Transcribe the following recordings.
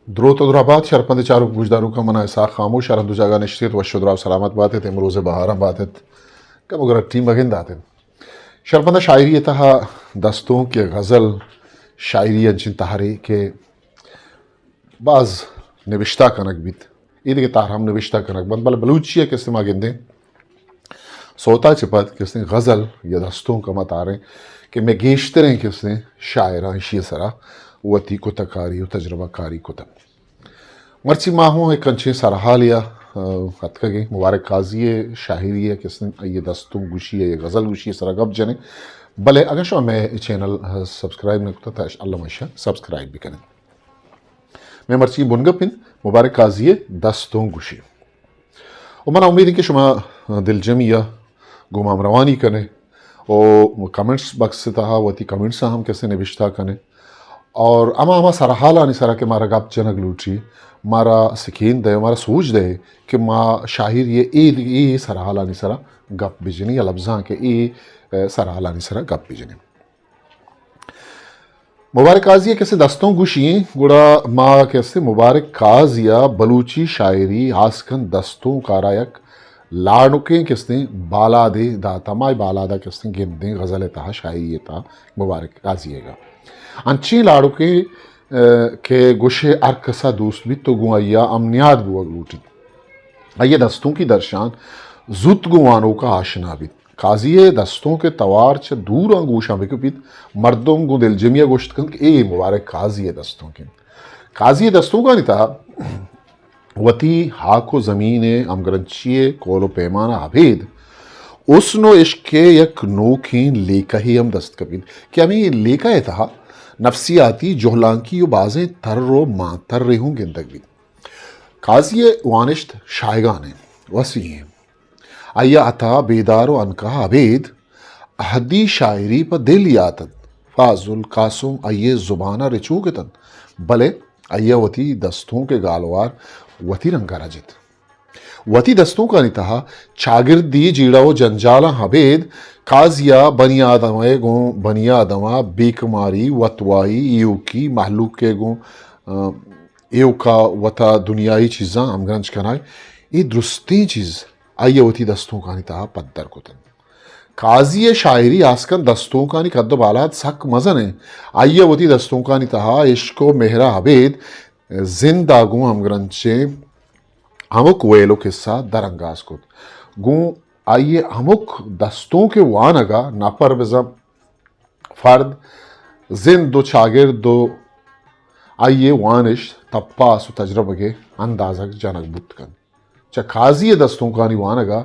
دروت و درابات شرپند چاروک گوشداروکاں، من اسحاق خاموش، ہر دو جاگہ نشتیت، وش و دراہ سلامت باتیت، امروز بہاراں باتیت، کم و گرٹی مگن داتیت۔ شرپند شاعری تہا دستونک یا غزل شاعری انچیں تہرے کہ باز نبشتہ کنگ بیت، اے دگہ تہر ہم نبشتہ کنگ بنت، بلے بلوچی ء کسے ما گندیں سوتا چہ پد کسے غزل یا دستونک ہما تہریں کہ مئے گیشتریں کسے شاعراں ایشی سرا وتی کتہ کاری و تجربہ کاری کتہ۔ مرچی ما ہوں ایک انچیں سرحالے ء، آ، اتکگیں مبارک قاضی ء شاعری ء کسے آئی ء دستونک گوشی ء یا غزل گوشی ء سرا گپ جنیں۔ بلے اگاں شما مئے چینل ء سبسکرائب نہ کتہ تہ اللہ ما شما سبسکرائب بکنیں۔ مئے مرچی بنگپ انت مبارک قاضی ء دستونک گوشی۔ و منا امید انت کہ شما دلجمی ء گوں ما ہمروانی کنے و کمنٹس باکس ء تہا وتی کمنٹس ہم کسے نبشتہ کنے اور ہما ہما سرحالانی سرا کہ مارا گپ جنگ لوٹی، مارا سکین دے، مارا سوج دے کہ ما شاعری ء اے، اے سرحالانی سرا گپ بجنی یا لبزاں کہ اے، اے سرحالانی سرا گپ بجنی۔ مبارک قاضی ء کسے دستونک گوشی ایں، گڑا ما کسے مبارک قاضی ء بلوچی شاعری ہاسکن دستونک آرا یک لاڑکیں کسے بالادے داتا۔ ما اے بالادا کسے گندیں غزل ء تہا شاعری ء تہا مبارک قاضی ء گا انچیں لاڑکیں، ء، کہ گوشے ہر کسا دوست بیت تو گوں آئی ء امنیاد بوگ لوٹیت۔ آئی ء دستونکی درشان زوت گوں وانوکا آشنا بیت۔ قاضی ء دستونک ء توار چہ دوراں گوشاں بکپیت، مردم گوں دلجمی ء گوشت کنت کہ اے مبارک قاضی ء دستونک انت۔ قاضی ء دستونکانی تہا وتی ہاک و زمین ء ہمگرنچی ء کول و پیمان ء ابید حسن و عشق ء یک نوکیں لیکہے ہم دست کپیت کہ ہمے لیکہ ء تہا نفسیاتی جہلانکی و بازیں تر و مانترے ہوں گندگ بیت۔ قاضی ء وانشت شایگان ء وسیع ء آئی ء عطا بیدار و عنقا ابید اہدی شاعری پہ دل یات انت۔ فاضل قاسم آئی ء زبان ء رچوک اتنت، بلے آئی ء وتی دستونک ء گالوار وتی رنگ ء رجت۔ وتی دستونکانی تہا چاگردی جیڑہ و جنجالاں ابید قاضی ء بنی آدم ء گوں بنی آدم ء بے کماری، وتوائی، ایوکی، مہلوک ء گوں، آ، ایوکا وتا دنیائی چیزاں ہمگرنچ کنائے، اے درستیں چیز آئی ء وتی دستونکانی تہا پدر کتنت۔ قاضی ء شاعری آسکن دستونکانی قد و بالاد سک مزن انت۔ آئی ء وتی دستونکانی تہا عشق و مہر ء ابید زند ء گوں ہمگرنچیں ہمک ویل و کسہ درانگاز کت۔ گوں آئی ء ہمک دستونک ء وانگ ء نپر بزاں فرد، زند و چاگرد و آئی ء وانشت، تپاس و تجربگ ء اندازگ جنگ بوت کنت۔ چہ قاضی ء دستونکانی وانگ ء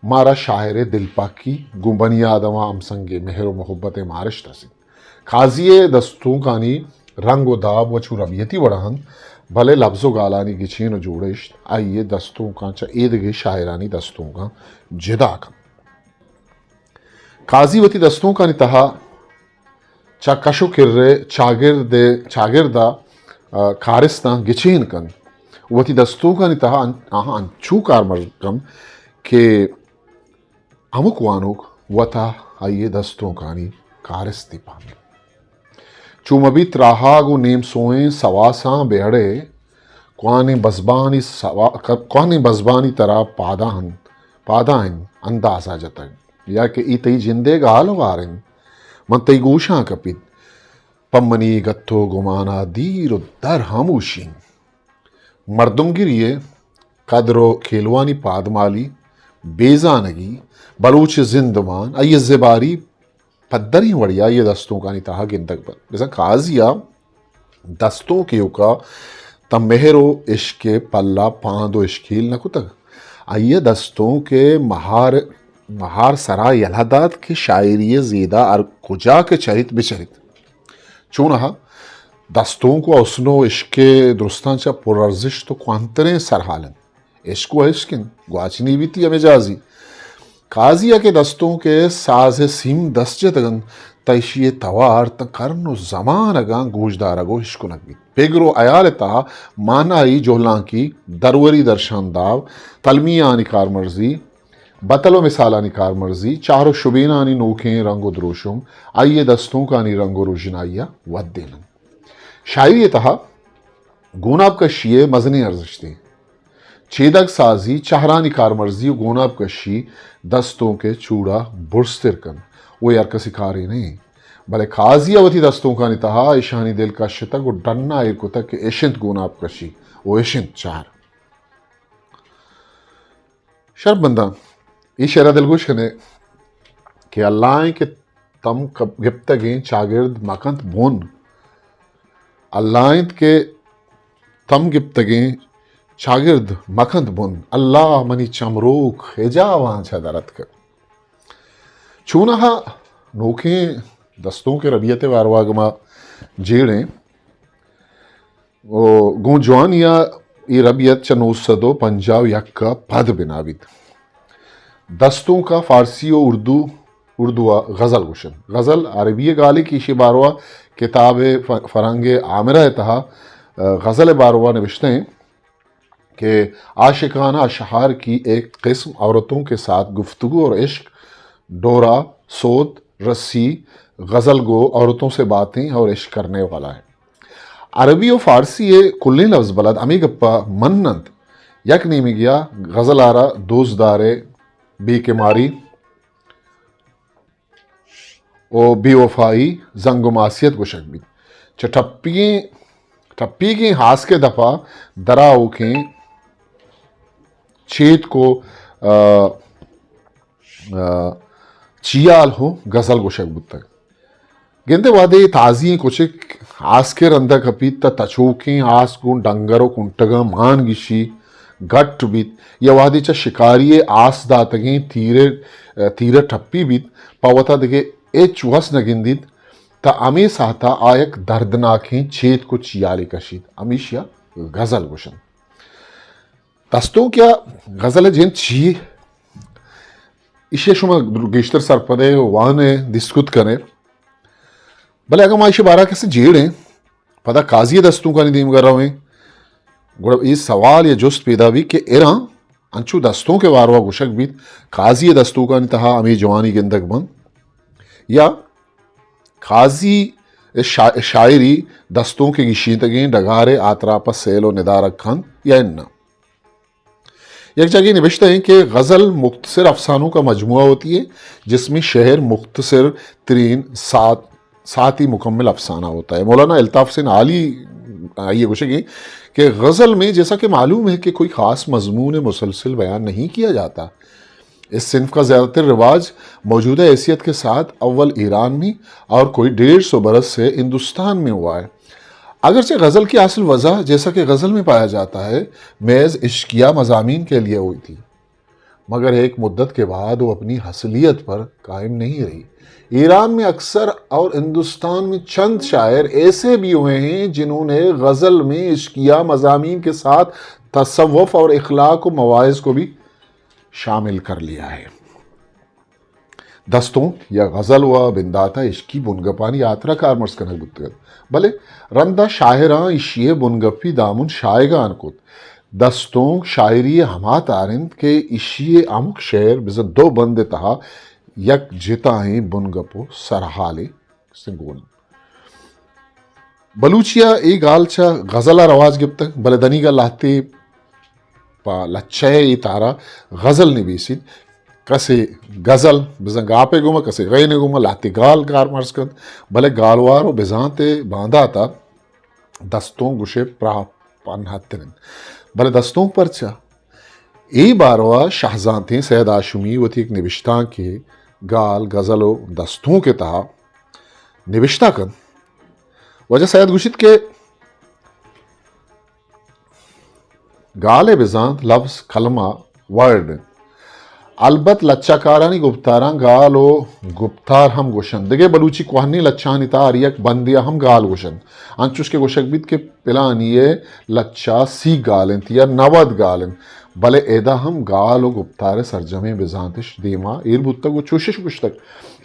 مارا شاعر ء دلپاکی گوں بنی آدم ء ہمسنگ ء مہر و محبت ء مارشت رسیت۔ قاضی ء دستونکانی رنگ و داب و چو ربیتی وڑا انت، بلے لبز و گالانی گچین و جوڑشت آئی ء دستونکاں چہ ایدگہ شاعرانی دستونکاں جدا کنت۔ قاضی وتی دستونکانی تہا چہ کش و کر ء چاگرد ء، چاگرد ء، آ، کارستاں گچین کنت۔ وتی دستونکانی تہا ان-، آہاں انچو کارمرز کنت کہ ہمک وانوک وتا آئی ء دستونکانی کارستے پہمیت۔ چو مہ بیت راہا گوں نیم سوئیں سواساں بہ اڑے، کوانیں بزبانی سوا-، کوانیں بزبانی ترا پادا انت، پادا انت اندازہ جتگ، یا کہ اے تئی جندے گال و گار انت، من تئی گوشاں کپیت، پہ منی گت و گمانا دیر و در ہاموشی انت۔ مردمگری ء قدر و کیلوانی پادمالی، بے زانگی، بلوچ ء زندمان، آئی ء زباری پدریں وڑیا آئی ء دستونکانی تہا گندگ بنت۔ بزاں قاضی ء دستونک ایوکا تاں مہر و عشق ء پلا پاند و اشکیل نہ کتگ۔ آئی ء دستونک ء مہار، مہار سرا یلہ دات کہ شاعری ء زیدا ہر کجا کہ چریت بچریت۔ چونہا دستونک و حسن و عشق ء درستاں چہ پر ارزشت و کوہنتریں سرحال انت۔ عشق و عشق انت، گواچنی بیتی ہمے جہازی۔ قاضی ء کہ دستونک ء ساز ء سیم دست جتگ انت، تہ ایشی ء توار تاں کرن و زمانگاں گوشدارگ و اشکنگ بیت۔ پگر و ہیال ء تہا مانائی جہلانکی، دروری درشانداب، تلمیہانی کارمرزی، بتل و مثالانی کارمرزی، چہر و شبینانی نوکیں رنگ و دروشم، آئی ء دستونکانی رنگ و روژنائی ء ودین انت۔ شاعری ء تہا گوناب کشی ءِ مزنیں ارزشتے۔ چیدگ سازی، چہرانی کارمرزی و گوناب کشی دستونک ءِ چوڑا برزتر کن۔ و اے ہر کسی کارے نہ انت۔ بلے قاضی ءَ وتی دستونکانی تہا اشانی دل کشتگ و ڈنا ایر کتگ کہ اش انت گوناب کشی و اش انت چہر۔ شرپمنداں، اے شعر ءَ دلگوش کن ئے کہ اللہ انت کہ تم کپ-، گپتگیں چاگرد مکنت بن۔ اللہ انت کہ تم گپتگیں چاگرد مکنت بن۔ اللہ منی چمروک حجاباں چہ در اتکگ۔ چوناہا نوکیں دستونک ءِ ربیت ءِ باروا اگاں ما جیڑیں، و گوں جوانی ءَ اے ربیت چہ نو سد و پنجاہ و یک ءَ پد بنا بیت۔ دستونک ءَ فارسی و اردو، اردو ءَ غزل گوشنت۔ غزل عربی ءِ گالے کہ ایشی باروا کتاب ف-، فرہنگ عامرہ ءِ تہا، آ، غزل ءِ باروا نبشتہ انت کہ عاشقانہ اشعار کی ایک قسم عورتوں کے ساتھ گفتگو اور عشق، ڈورا، سوت، رسی، غزل گو عورتوں سے باتیں اور عشق کرنے والا ہے۔ عربی و فارسی ءِ کلیں لبز بلد ہمے گپ ءَ مننت۔ یک نیمگے ءَ غزل ءَ را دوستدار ءِ بے کماری و بے وفائی، زنگ و معصیت گوشگ بیت۔ چہ ٹپیگیں، ٹپیگیں ہاسک ءِ دپ ءَ درآؤکیں چیتک و، آ، آ، چیال ہوں غزل گوشگ بوتگ۔ گندے وہدے تازی ئیں کچک آسکے رندا کپیت، تہ تچوکیں آس گوں ڈنگر و کنٹگاں مان گیشی گٹ بیت، یا وہدے چہ شکاری ئے آس داتگیں تیرے، تیرہ ٹپی بیت، پہ وتا دگہ ہچ وس نہ گندیت، تہ ہمے ساعتا آ یک دردناکیں چیتک و چیالے کشیت، ہمیشیا غزل گوشنت۔ دستونک یا غزل ءِ جند چی یے؟ ایشی ءَ شما گیشتر سرپد ئے، وان ئے، دیستکت کن ئے۔ بلے اگاں ما ایشی بارہ ءَ کسے جیڑیں، پدا قاضی ءِ دستونکانی دیمگا رویں، گڑا اے سوال یا جست پیدا بیت کہ اراں انچو دستونک ءِ باروا گوشگ بیت، قاضی ءِ دستونکانی تہا ہمے جوانی گندگ بنت، یا قاضی ءِ شا-، شاعری دستونک ءِ گیشینتگیں ڈگار ءِ آتراپ ءَ سیل و ندارگ کنت یا اناں؟ یک جاگہے نبشتہ انت کہ غزل مختصر افسانوں کا مجموعہ ہوتی ہے، جس میں شعر مختصر ترین سات، سات ہی مکمل افسانہ ہوتا ہے۔ مولانا الطاف حسین عالی آئیے گوشگی کہ غزل میں جیسا کہ معلوم ہے کہ کوئی خاص مضمون مسلسل بیان نہیں کیا جاتا، اس صنف کا زیادہ تر رواج موجودہ حیثیت کے ساتھ اول ایران میں اور کوئی ڈیڑھ سو برس سے ہندوستان میں ہوا ہے۔ اگرچہ غزل کی اصل وضع، جیسا کہ غزل میں پایا جاتا ہے، محض عشقیہ مضامین کے لیے ہوئی تھی، مگر ایک مدت کے بعد وہ اپنی اصلیت پر قائم نہیں رہی۔ ایران میں اکثر اور ہندوستان میں چند شاعر ایسے بھی ہوئے ہیں جنہوں نے غزل میں عشقیہ مضامین کے ساتھ تصوف اور اخلاق و مواعظ کو بھی شامل کر لیا ہے۔ دستونک یا غزل و بندات ءَ عشقی بنگپانی ہاترا کارمرز کنگ بوتگ ات، بلے رند ءَ شاعراں ایشی ءِ بنگپی دامن شاہگان کت۔ دستونک شاعری ءِ ہما تار انت کہ ایشی ءِ ہمک شعر بزاں دو بند ءِ تہا یک جتائیں بنگپ و سرحالے سنگون انت۔ بلوچی ءَ اے گال چہ غزل ءَ رواج گپتگ، بلے دنیگا لہتے پہ لچہ ءِ اے تارا غزل نبیسیت۔ کسے غزل بزاں گاپے گوما، کسے غینے گوما لہتے گال کارمرز کنت، بلے گالوار و بزانت ءِ باندات ءَ دستونک گوشے پراہ پنہتر انت۔ بلے دستونک پرچا؟ اے باروا شہزانتیں سید ہاشمی وتی یک نبشتانکے گال، غزل و دستونک ءِ تہا نبشتہ کنت۔ واجہ سید گوشیت کہ گال ءِ بزانت لبز، کلمہ، ورڈ انت۔ البت لچہ کارانی گپتاراں گال و گپتار ہم گوشنت۔ دگہ بلوچی کوہنیں لچہانی تہا ہر یک بندے ءَ ہم گال گوشنت۔ انچوش کہ گوشگ بیت کہ پلانی ءِ لچہ سی گال انت یا نود گال انت، بلے ادا ہم گال و گپتار ءِ سرجمیں بزانتش دیما ایر بوتگ و چوشش گوشتگ،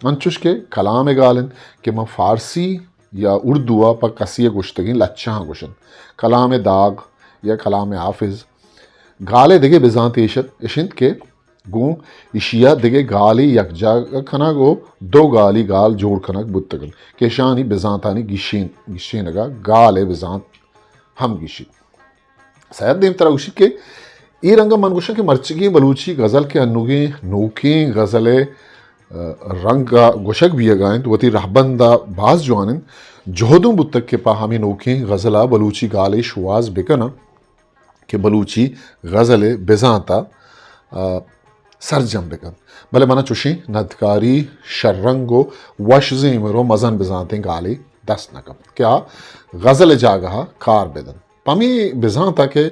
انچوش کہ کلام ءِ گال انت کہ من فارسی یا اردو ءَ پہ کسے ءِ گوشتگیں لچہاں گوشنت۔ کلام داغ یا کلام حافظ۔ گال ءِ دگہ بزانتے اش ات، اش انت کہ گوں ایشی ءَ دگہ گالے یکجاہ کنگ و دو گالی گال جوڑ کنگ بوتگ انت کہ اشانی بزانتانی گیشین، گیشینگ ءَ گال ءِ بزانت ہم گیشیت۔ سید دیمترا گوشیت کہ اے رنگ ءَ من گوشاں کہ مرچیگیں بلوچی غزل کہ انوگیں نوکیں غزل ءِ، آ، رنگ ءَ گوشگ بیئگا انت، وتی رہبند ءَ باز جوان انت، جہد اوں بوتگ کہ پہ ہمے نوکیں غزل ءَ بلوچی گالے شوہاز بکناں کہ بلوچی غزل ءِ بزانت ءَ، آ، سرجم بکنت۔ بلے منا چوشیں ندکاری، شررنگ و وش زیمر و مزن بزانتیں گالے دست نہ کپت کہ آ غزل ءِ جاگہ ءَ کار بدنت۔ پمے بزانت ءَ کہ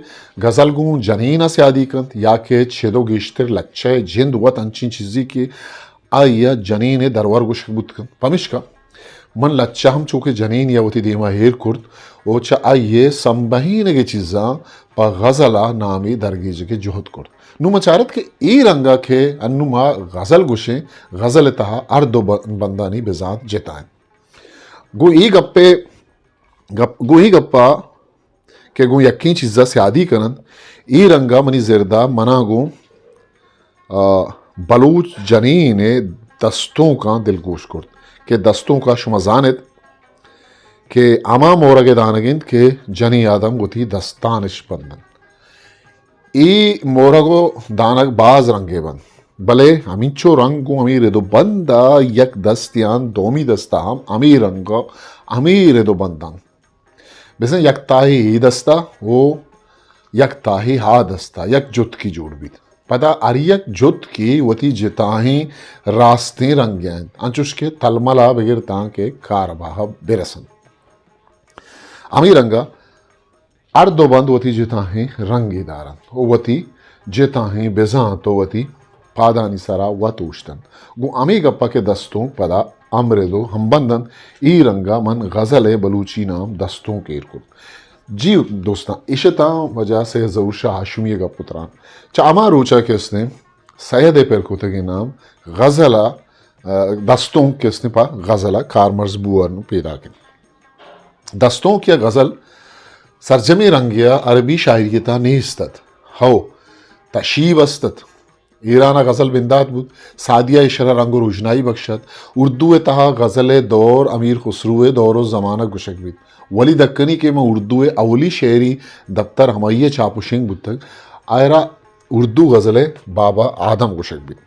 غزل گوں جنین ءَ سیادی کنت یا کہ چد و گیشتر لچہ ءِ جند وت انچیں چیزے کہ آئی ءَ جنین ءِ درور گوشگ بوت کنت۔ پمیشکا من لچہ ہم چو کہ جنین ءَ وتی دیما ایر کرت و چہ آئی ءِ سمبہینگ ءِ چیزاں پہ غزل ءَ نامے درگیجگ ءِ جہد کرت۔ نوں من چارت کہ اے رنگ ءَ کہ انوں ما غزل گوشیں، غزل ءِ تہا ہر دو ب-، بندانی بزانت جتا انت۔ گوں اے گپ ءَ، گپ، گوں اے گپ ءَ کہ گوں یکیں چیز ءَ سیادی کن انت، اے رنگ ءَ منی زرد ءَ منا گوں، آ، بلوچ جنین ءِ دستونکاں دلگوش کرت کہ دستونک ءَ شما زان ات کہ ہما مورگ ءِ دانگ انت کہ جنی آدم وتی دستان اش بند انت۔ اے مورگ و دانگ باز رنگے بنت، بلے ہمینچو رنگ گوں ہمے رد و بند ءَ یک دستیان دومی دست ءَ ہم ہمے رنگ ءَ ہمے رد و بند انت۔ بزاں یک تاہے اے دست ءَ و یک تاہے آ دست ءَ یک جتکے جوڑ بیت۔ پدا ہر یک جتکے وتی جتاہیں راستیں رنگے انت، انچوش کہ تلمل ءَ بگر تاں کہ کارباہ ءَ برسنت۔ ہمے رنگ ءَ ہر دو بند وتی جتاہیں رنگے دارنت و وتی جتاہیں بزانت و وتی پادانی سرا وت اوشتنت۔ گوں ہمے گپ ءَ کہ دستونک پدا ہمرد و ہمبند انت، اے رنگ ءَ من غزل ءِ بلوچی نام دستونک ایر کرت۔ جی دوستاں، اش اتاں واجہ سید ظہور شاہ ہاشمی ءِ گپ و تران۔ چہ ہما روچ ءَ کہ استیں سید ءِ پر کتگیں نام غزل ءَ، آ، دستونک کہ استیں پہ غزل ءَ کارمرز بوان پیداک انت۔ دستونک یا غزل سرجمیں رنگے ءَ عربی شاعری ءِ تہا نیست ات۔ ہو، تشیب است ات۔ ایران ءَ غزل بندات بوت، سعدی ءَ ایشرا رنگ و روژنائی بخشت۔ اردو ءِ تہا غزل ءِ دور امیر خسرو ءِ دور و زمانگ گوشگ بیت۔ ولی دکنی کہ من اردو ءِ اولی شعری دپتر ہمائی ءِ چاپ و شنگ بوتگ، آئرا اردو غزل ءِ بابا آدم گوشگ بیت۔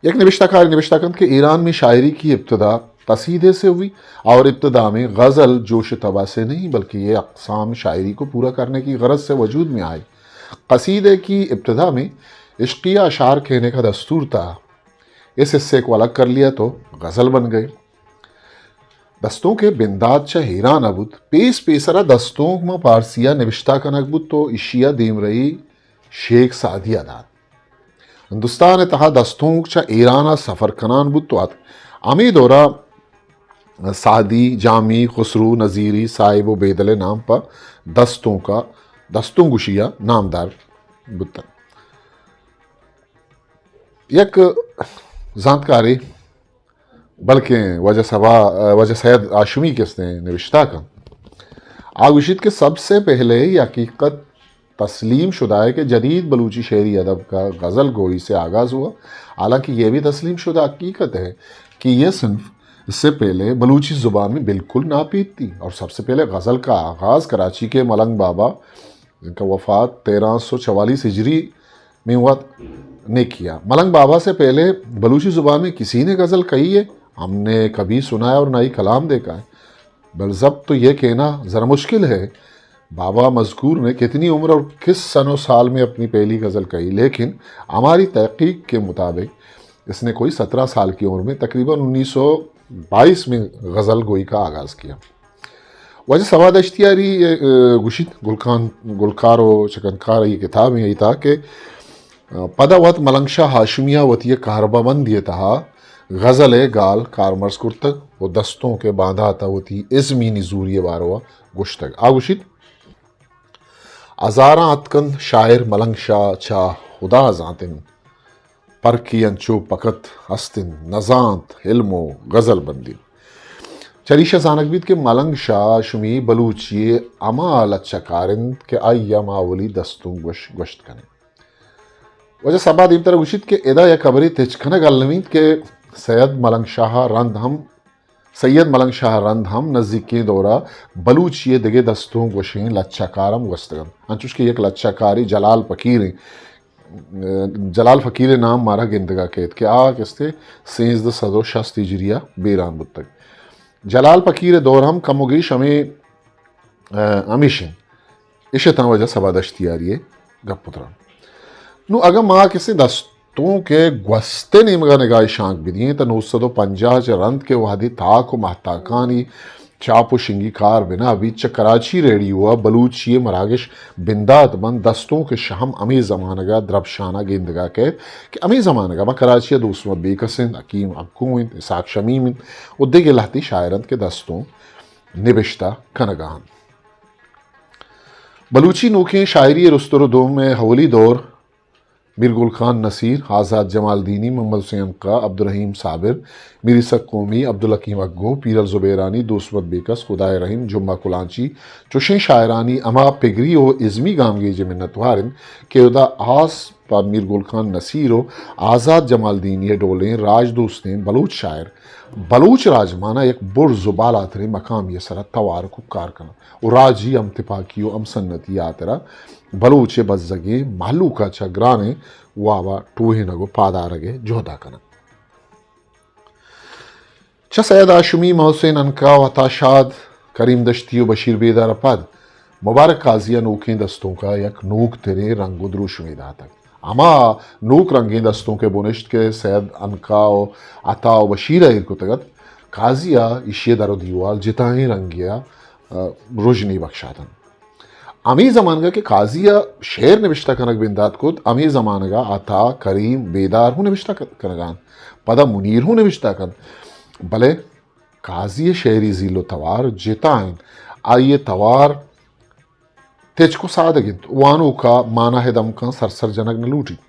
یک نبشتہ کارے نبشتہ کنت کہ ایران میں شاعری کی ابتدا قصیدے سے ہوئی اور ابتدا میں غزل جوش طبع سے نہیں، بلکہ یہ اقسام شاعری کو پورا کرنے کی غرض سے وجود میں آئی۔ قصیدے کی ابتدا میں عشقیہ اشعار کہنے کا دستور تھا، اس حصے کو الگ کر لیا تو غزل بن گئے۔ دستونک ءِ بندات چہ ایران ءَ بوت، پیس پیسرا دستونک ماں پارسی ءَ نبشتہ کنگ بوت و ایشی ءَ دیمرئی شیخ سعدی ءَ دات۔ ہندوستان ءِ تہا دستونک چہ ایران ءَ سفر کنان بوت و اتک۔ ہمے دور ءَ سعدی، جامی، خسرو، نظیری، صائب و بیدل ءِ نام پہ دستونک ءَ، دستونک گوشی ءَ نامدار بوتنت۔ یک زانتکارے بلکیں واجہ صبا، واجہ سید ہاشمی کہ استیں نبشتہ کن۔ آ گوشیت کہ سب سے پہلے یہ حقیقت تسلیم شدہ ہے کہ جدید بلوچی شعری ادب کا غزل گوئی سے آغاز ہوا، حالانکہ یہ بھی تسلیم شدہ حقیقت ہے کہ یہ صنف اس سے پہلے بلوچی زبان میں بالکل ناپید تھی اور سب سے پہلے غزل کا آغاز کراچی کے ملنگ بابا، جن کا وفات تیرہ سو چوالیس ہجری میں ہوا نے کیا۔ ملنگ بابا سے پہلے بلوچی زبان میں کسی نے غزل کہی ہے؟ ہم نے کبھی سنا ہے اور نہ ہی کلام دیکھا ہے۔ بلزب تو یہ کہنا ذرا مشکل ہے۔ بابا مذکور نے کتنی عمر اور کس سن و سال میں اپنی پہلی غزل کہی، لیکن ہماری تحقیق کے مطابق اس نے کوئی سترہ سال کی عمر میں، تقریباً انیس سو بائیس میں غزل گوئی کا آغاز کیا۔ واجہ صبا دشتیاری، اے، گوشیت، گلکان، گلکار و چکنکار یہ کتاب ہیں، یہ تھا کہ، آ، پدا وت ملنگ شاہ ہاشمی ءَ وتی کاربہ بندی ءِ تہا غزل ءِ گال کارمرز کرتگ و دستونک ءِ باندات ءَ وتی ازمی نزوری ءِ باروا گوشتگ۔ آ گوشیت، ہزاراں اتکنت شاعر ملنگ شاہ چہ خدا زانت انت، پر کہ انچو پکت ہست انت، نزانت علم و غزل بندی۔ چریشا زانگ بیت کہ ملنگ شاہ ہاشمی بلوچی ءِ ہما لچہ کار انت کہ آئی ءَ ما اولی دستونک گوش، گوشت کنیں۔ واجہ صبا دیمترا گوشیت کہ ادا یک ہبرے تچک کنگ الم انت کہ سید ملنگ شاہ ءَ رند ہم سید ملنگ شاہ رند ہم نزیکیں دور ءَ بلوچی ءِ دگہ دستونک گوشیں لچہ کار ہم گوستگ انت۔ انچوش کہ یک لچہ کارے جلال فقیر ایں، جلال فقیر ءِ نام مارا گندگ ءَ کیت کہ آ کستے سیزدہ سد ءُ شست ہجری ءَ بیران بوتگ۔ جلال فقیر ءِ دور ہم کم ءُ گیش ہمے، ءَ، ہمیش انت۔ اش ءِ تاں واجہ صبا دشتیاری ءِ گپ ءُ تران۔ نوں اگاں ما کسے دستونک ءِ گوستیں نیمگ ءَ نگاہے شانک بدئیں تہ نو سد ءُ پنجاہ چہ رند کہ وہدے تاک ءُ ماہتاکانی چاپ ءُ شنگی کار بنا بیت، چہ کراچی ریڈیو ءَ بلوچی ءِ مراگش بندات بنت، دستونک ءِ شہم ہمے زمانگ ءَ درپشان ءَ گندگ ءَ کئیت کہ ہمے زمانگ ءَ ماں کراچی ءَ دوست محمد بیکس انت، حکیم حقو انت، اسحاق شمیم انت ءُ دگہ لہتے شاعر انت کہ دستونک نبشتہ کنگ ءَ انت۔ بلوچی نوکیں شاعری ءِ رستر ءُ دوم ءِ اولی دور میر گل خان نصیر، آزات جمالدینی، محمد حسین عنقا، عبدالرحیم صابر، میر عیسیٰ قومی، عبدالحکیم حقو، پیرل زبیرانی، دوست محمد بیکس، خدائے رحیم، جمعہ کلانچی، چوشیں شاعرانی ہما پگری ءُ ازمی گامگیج ءِ منتوار انت کہ ادا آس پہ میر گل خان نصیر ءُ آزات جمالدینی ءِ ڈولیں راجدوستیں بلوچ شاعر بلوچ راجمان ءَ یک برز ءُ بالاتریں مقامی ءِ سرا توار ءُ کوکار کناں ءُ راجی ہم تپاکی ءُ ہم سنتی ءِ ہاترا بلوچ ءِ بزگیں مہلوک ءَ چہ گرانیں واب ءَ ٹوہینگ ءُ پادارگ ءِ جہد ءَ کناں۔ چہ سید ہاشمی، محسن عنقا ءُ عطا شاد، کریم دشتی ءُ بشیر بیدار ءَ پد مبارک قاضی ءَ نوکیں دستونک ءَ یک نوک تریں رنگ ءُ دروشمے داتگ۔ ہما نوک رنگیں دستونک ءِ بنشت کہ سید عنقا ءُ عطا ءُ بشیر ءَ ایر کتگ ات، قاضی ءَ ایشی ءِ در ءُ دیوال جتائیں رنگے ءَ، ءَ، رژنے بکشاتنت۔ ہمے زمانگ ءَ کہ قاضی ءَ شعر نبشتہ کنگ بندات کت، ہمے زمانگ ءَ عطا، کریم، بیدار ہوں نبشتہ ک-، کنگ ءَ انت۔ پدا منیر ہوں نبشتہ کنت۔ بلے قاضی ءِ شعری زیل ءُ توار جتا انت۔ آئی ءِ توار تچک ءُ سادگ انت۔ وانوک ءَ مانا ءِ دمکاں سرسر جنگ نہ لوٹیت۔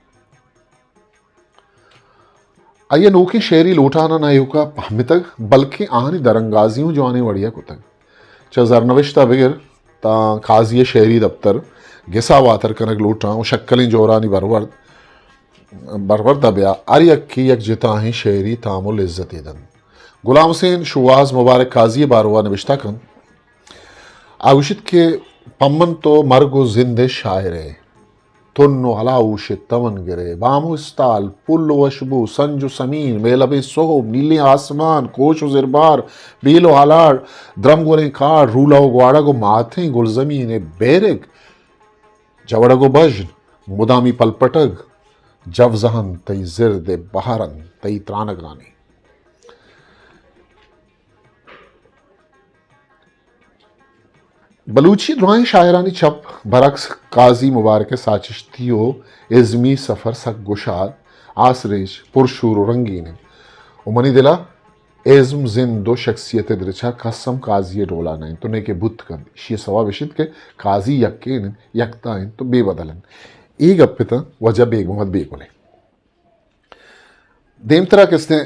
آئی ءَ نوکیں شعری لوٹاناں نہ ایوک ءَ پہمتگ، بلکیں آہانی درانگازی اوں جوانیں وڑے ءَ کتگ۔ چہ زرنوشت ءَ بگر تاں قاضی ءِ شعری دپتر گس ءَ واتر کنگ لوٹاں ءُ شکلیں جورانی برورد، برورد ءَ بیا ہر یکے یک جتاہیں شعری تام ءُ لذتے دنت۔ غلام حسین شوہاز مبارک قاضی ءِ باروا نبشتہ کنت۔ آ گوشیت کہ پمن تو مرگ ءُ زند ءِ شاعر ئے، تن ءُ ہلاہوش ءِ تمن گر ئے، بام ءُ استال، پل ءُ وشبو، سنج ءُ سمین، مہلبیں سہب، نیلیں آسمان، کوش ءُ زربار، بیل ءُ ہلاڑ، درمگوریں کاڑ، رولہ ءُ گواڑگ ءُ ماتیں گلزمین ءِ بیرگ، جوڑگ ءُ بژن، مدامی پلپٹگ، جوزہن تئی زرد ءِ بہر انت، تئی ترانگانی۔ بلوچی ءِ درائیں شاعرانی چپ برعکس قاضی مبارک ءِ ساچشتی ءُ ازمی سفر سک گشاد، آسریچ، پرشور ءُ رنگین انت ءُ منی دل ءَ ازم، زند ءُ شخصیت ءِ درچ ءَ کس ہم قاضی ءِ ڈول ءَ نہ انت ءُ نئیکہ بوت کنت۔ ایشی ءِ سوب اش انت کہ قاضی یکین انت، یکتا انت ءُ بے بدل انت۔ اے گپ اتاں واجہ بیگ محمد بیگل ءِ۔ دیمترا کسے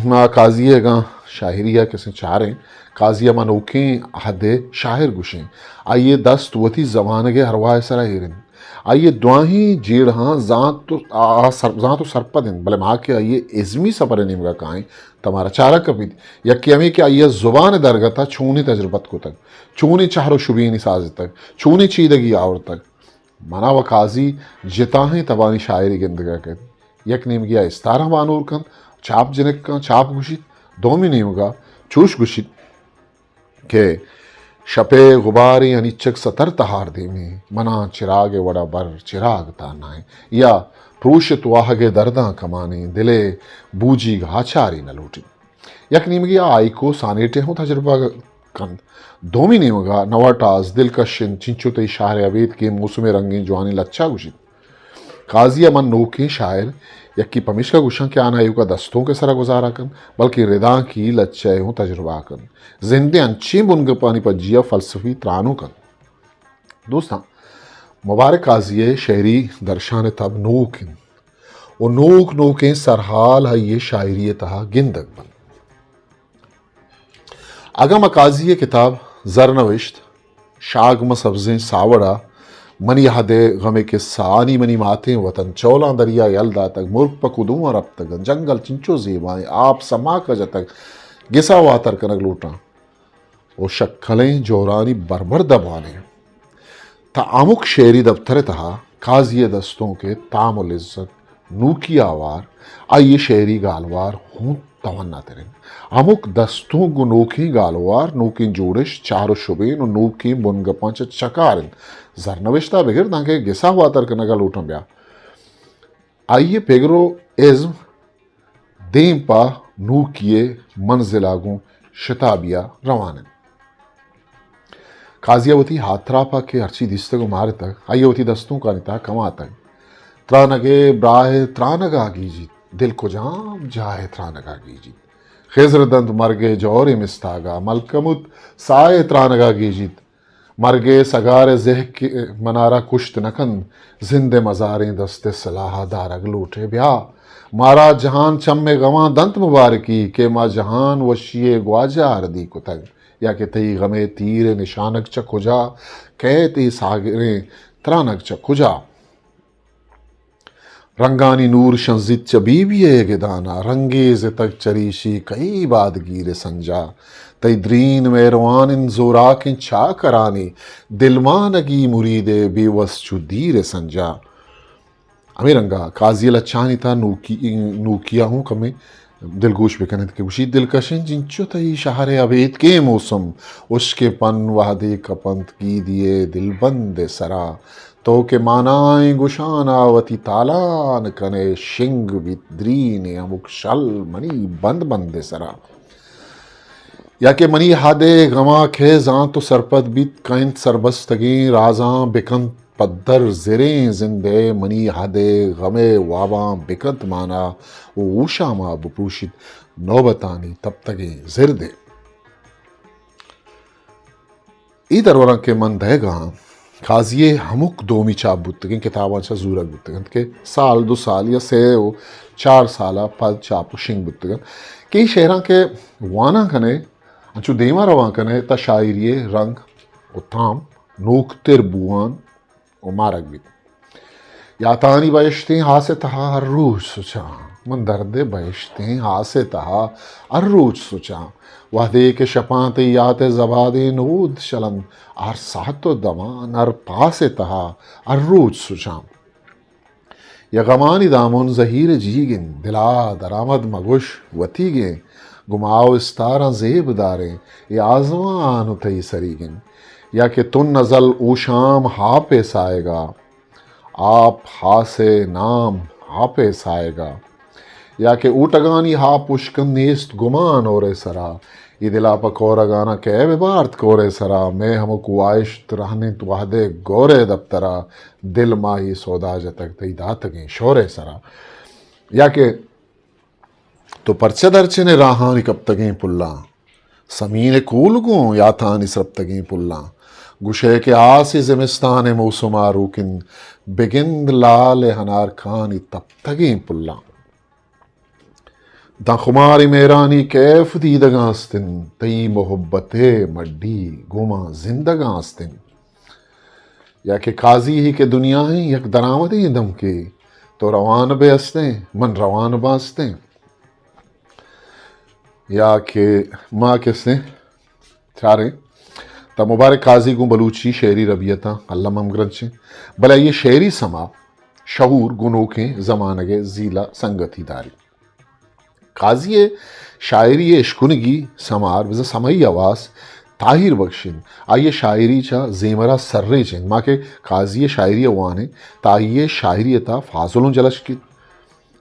ما قاضی ءِ اگاں شاعری ءَ کسے چاریں، قاضی ءَ ما نوکیں عہد ءِ شاعر گوشیں۔ آئی ءِ دست وتی زمانگ ءِ ارواہ ءِ سرا ایر انت۔ آئی ءِ دواہیں جیڑہاں زانت ءُ آ سر-، زانت ءُ سرپد انت، بلے ما کہ آئی ءِ ازمی سفر ءِ نیمگ ءَ کائیں، تہ مارا چارگ کپیت۔ یکے ہمے کہ آئی ءَ زبان ءِ درگت ءَ چونیں تجربت کتگ، چونیں چہر ءُ شبینے سازتگ، چونیں چیدگی آورتگ۔ منا و قاضی جتاہیں تبانی شاعری گندگ ءَ کیت۔ یک نیمگے ءَ استاراں بانور کنت، چاپ جنک کنت، چاپ گوشیت، دومی نیمگ ءَ چوش گوشیت کہ شپ ءِ غباریں انیچک ستر تہار دیمیں، منا چراگ ءِ وڑ ءَ بر چراگ تہنائیں، یا پروشت واہگ ءِ درداں کمانیں، دل ءِ بوجیگ آچارے نہ لوٹیت۔ یک نیمگے ءَ ہائیکو سانیٹ ءِ ہوں تجربہ کنت۔ دومی نیمگ ءَ نوٹاز، دلکش انت، چنچو تئی شہر ءَ ابیتکیں موسم ءِ رنگیں جوانیں لچہ گوشیت۔ قاضی ءَ من نوکیں شاعر یکے پمیشکا گوشاں کہ آ نہ ایوکا دستونک ءِ سرا گزارہ کنت، بلکیں ردانکی لچہ ءِ ہوں تجربہ کنت۔ زند ءِ انچیں بنگپانی پجیا فلسفی ترانو کنت۔ دوستاں، مبارک قاضی ءِ شعری درشان ءِ تب نوک انت و نوک نوکیں سرحال آئی ءِ شاعری ءِ تہا گندگ بنت۔ اگاں ما قاضی ءِ کتاب زرنوشت، شاگ ماں سبزیں ساوڑا، منی عہد ءِ غم ءِ قصہ، آنی منی ماتیں وطن، چولاں دریا یل داتگ، مرگ پہ کدواں رپتگ انت، جنگل چنچو زیبائیں، آپ سماک ءَ جتگ، گسا واتر کنگ لوٹاں و شکلیں جورانی بربر دبوانیں۔ تا ہمک شعری دپتر ءِ تہا قاضی ءِ دستونک ءِ تام و لذت، نوکی آوار، آئی ءِ شعری گالوار ہوں تواناتر انت۔ ہمک دستونک گوں نوکیں گالوار، نوکیں جوڑش، چار و شبین و نوکیں بنگپاں چہ چکار انت۔ زرنوشت ءَ بگر دانکہ گسا واتر کنگ ءَ لوٹاں بیا۔ آئی ءِ پگر و ازم دیم پہ نوکی ءِ منزل ءَ گوں شتابی ءَ روان انت۔ قاضی ءَ وتی ہاتراپ ءَ کہ ہرچی دیستگ و مارتگ، آئی ءَ وتی دستونکانی تہا کماتگ۔ ترانگ ءِ براہ ءِ ترانگ ءَ گیجیت، دل کجام جاہ ءِ ترانگ ءَ گیجیت۔ خضر دنت مرگ ءِ جوریں مستاگ ءَ، ملکموت ساہ ءِ ترانگ ءَ گیجیت۔ مرگ ءِ سگار ءِ زہک منارا کشت نہ کنت، زند ءِ مزاریں دست ءِ سلاہ ءَ دارگ لوٹ ئے۔ بیا، مارا جہان چم ءِ غماں دنت مبارکی کہ ما جہان وشی ءِ گواجہ آردی کتگ، یا کہ تئی غم ءِ تیر ءِ نشانگ چہ کجا کئیت، اے ساگریں ترانگ چہ کجا؟ رنگانی نور شنزیت چہ بی بی ءِ گدان ءَ، رنگیزتگ چریشی کئی بادگیر ءِ سنجا۔ تئی درین مہروان انت زوراکیں چاکرانی، دلمانگی مرید ءِ بے وس چو دیر ءِ سنجا۔ ہمے رنگ ءَ قاضی ءِ لچہانی تہا نوکی، نوکی ءَ ہوں کمے دلگوش بہ کن انت کہ گوشیت، دلکش انت جنچو تئی شہر ءِ ابیتکیں موسم، ہشکیں پن وہدے کپنت گیدی ءِ دلبند ءِ سرا۔ تو کہ مانائیں گشان ءَ وتی تالان کن ئے، شنگ بیت درینیں ہمک شل منی بند بند ءِ سرا۔ یا کہ منی ہد ءِ غم ءَ کئے زانت و سرپد بیت، کئے انت سربستگیں رازاں بکنت پدر زریں زند ءِ، منی ہد ءِ غم ءِ واباں بکنت مانا و ہوشام ءَ بپروشیت نوبتانی تپتگیں زرد ءِ۔ اے درورانکے من دئیگ ءَ آں، قاضی ءِ ہمک دومی چاپ بوتگیں کتاباں چہ زورگ بوتگ انت کہ سال، دو سال یا سے و چار سال ءَ پد چاپ و شنگ بوتگ انت کہ اے شعراں کہ وانان کن ئے، انچو دیم ءَ روان کن ئے، تہ شاعری ءِ رنگ و تام نوکتر بوان و مارگ بیت۔ یاتانی بہشتیں ہاس ءِ تہا ہر روچ سچاں، من درد ءِ بہشتیں ہاس ءِ تہا ہر روچ سچاں۔ وہدے کہ شپاں تئی یات ءِ زبادیں نود شلنت، ہر ساعت و دمان ہر پاس ءِ تہا ہر روچ سچاں۔ یا غمانی دامن زہیر ءِ جیگ انت، دل ءَ درآمد مگوش وتیگ انت، گوں ماہ و استاراں زیب داریں، اے آزمان و تئی سریگ انت۔ یا کہ تن ازل اوشام ہاپ ءِ ساہگ ءَ، آپ ہاس ءِ نام آپ ءِ ساہگ ءَ۔ یا کہ اوٹگانی ہاپ اشکن نیست گمان ہور ءِ سرا۔ اے دل ءَ پہ کورگاناں کئے بہ بارت کور ءِ سرا۔ مئے ہمک واہشت رہن انت وہد ءِ گور ءِ دپتر ءَ۔ دل ماہی سودا جتگ تئی داتگیں شور ءِ سرا۔ یا کہ تو پرچہ درچن ئے راہانی کپتگیں پلاں، سمین ءِ کول گوں یاتانی سرپتگیں پلاں۔ گوش ئے کہ آس ءِ زمستان ءِ موسم ءَ روک انت، بگند لال ءِ ہنارکانی تپتگیں پلاں۔ داں خماریں مہرانی کیف دیدگاں است انت، تئی محبت ءِ مڈی گوں ما زندگاں است انت۔ یا کہ قاضی ہی کہ دنیا ءِ یک درآمدیں دمکے، تو روان بہ استیں، من روان باں استیں۔ یا کہ ما کسیں چاریں، تا مبارک قاضی گوں بلوچی شعری ربیتاں الم ہمگرنچیں، بلے آئی ءِ شعری سما شعور گوں نوکیں زمانگ ءِ زیل ءَ سنگتی داری۔ قاضی ءِ شاعری ءِ اشکنگی سمار بزاں سمائی حواس تاہیر بخش انت۔ آئی ءِ شاعری چہ زیمر ءَ سرریچ انت۔ ما کہ قاضی ءِ شاعری ءَ وانیں، تہ آئی ءِ شاعری ءِ تہا فاضل اوں جلش کیت،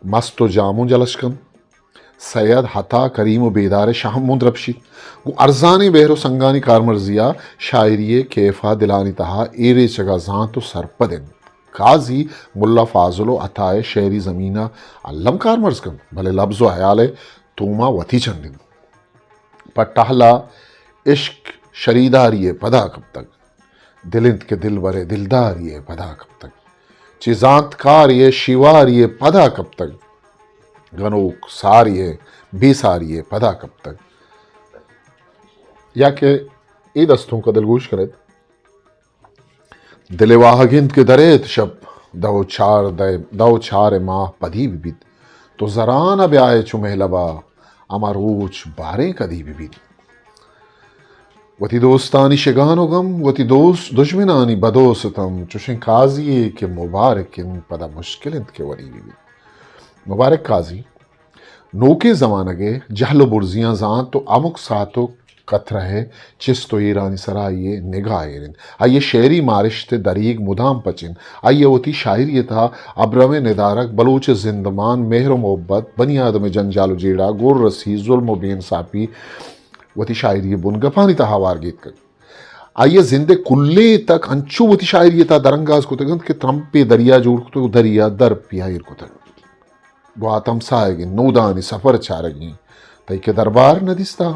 مست و جام اوں جلش کنت، سید، عطا، کریم و بیدار ءِ شہم اوں درپشیت۔ گوں ارزانیں بحر و سنگانی کارمرزی ءَ شاعری ءِ کیف ءَ دلانی تہا ایر ایچگ ءَ زانت و سرپد انت۔ قاضی ملا فاضل و عطا ءِ شعری زمین ءَ الم کارمرز کنت، بلے لبز و ہیال ءِ توم ءَ وتی چنڈ انت۔ پہ ٹہل ءَ عشق شریداری ءِ پدا کپتگ، دل انت کہ دلبر ءِ دلداری ءِ پدا کپتگ، چہ زانتکاری ءِ شیواری ءِ پدا کپتگ، گنوک ساری ءِ بے ساری ءِ پدا کپتگ۔ یا کہ اے دستونک ءَ دلگوش کن ات۔ دل ءِ واہگ انت کہ درئیت شپ، دہ و چار دہ، دہ و چار ماہ پدی بہ بیت۔ تو زران ءَ بیائے چو مہلب ءَ، ہما روچ باریں کدی بہ بیت۔ وتی دوستانی شگان و گم، وتی دوست دژمنانی بدو ستم، چوشیں قاضی یے کہ مبارک انت، پدا مشکل انت کہ ودی بہ بیت۔ مبارک قاضی نوکیں زمانگ ء جہل و برزیاں زانت و ہمک ساعت و قطرہ ء چست و ایرانی سرا آئی ء نگاہ ایر انت۔ آئی ء شعری مارشت ء دریگ مدام پچ انت۔ آئی ء وتی شاعری ء تہا ابرم ء ندارگ، بلوچ ء زندمان، مہر و محبت، بنی آدم ء جنجال و جیڑہ، گور رسی، ظلم و بے انصافی وتی شاعری ء بنگپانی تہا ہوار گیتکگ۔ آئی ء زند ء کلیں تک انچو وتی شاعری ء تہا درانگاز کتگ انت کہ ترمپے دریا جوڑ کتگ و دریا در پیا ایر کتگ۔ گوات ہمساہگیں، نودانی سفر چارگی۔ تئی کہ دربار نہ دیستا،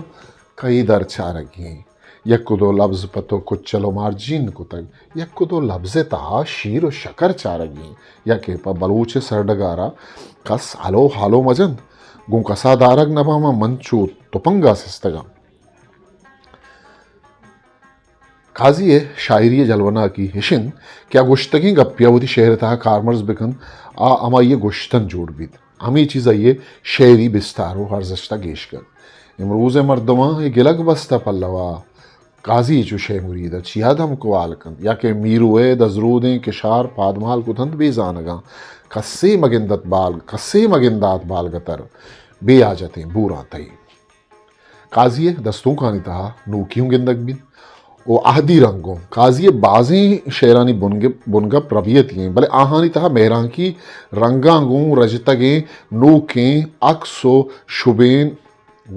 کئی در چارگی۔ یک و دو لبز پہ تو کچل و مارجین کتگ، یک و دو لبز تہا شیر و شکر چارگی۔ یا کہ پہ بلوچ سرڈگارا کس ہلو ہالو مجند، گوں کسا دارگ نباں، من چو تپنگا سستگاں۔ قاضی ء شاعری ء جلوناکی اش انت کہ آ گوشتگیں گپے ء وتی شعر ء تہا کارمرز بہ کنت، آ ہمائی ء گوشتن جوڑ بیت۔ ہمے چیز آئی ء شعری بستار و ارزشت ء گیش کنت۔ امروز ء مردماں اے گلگ بستہ پلوا، قاضی چو شے مرید ء چیا دمک و ہال کنت، یا کہ میرو ء دزرودیں کشار پادمال کتنت بے زانگاں، کسے مگندت بال، کسے مگندات بالگتر، بے حاجتیں بوراں تئی۔ قاضی ء دستونکانی تہا نوکی ہوں گندگ بیت و عہدی رنگ ہوں۔ قاضی ء بازیں شعرانی بنگ-، بنگپ ربیتی ایں، بلے آہانی تہا مہرانکی رنگاں گوں رجتگیں نوکیں عکس و شبین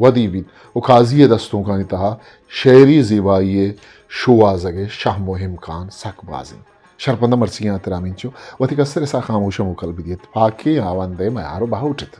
ودی بیت و قاضی ء دستونکانی تہا شعری زیبائی ء شوہازگ ء شہم و امکان سک باز انت۔ شرپندہ مرچی آں ترا ہمینچو وتی کستر ء ساہ خاموش ء موکل بدیت۔ پاکیں ہاوند ء میار و باہوٹ ات۔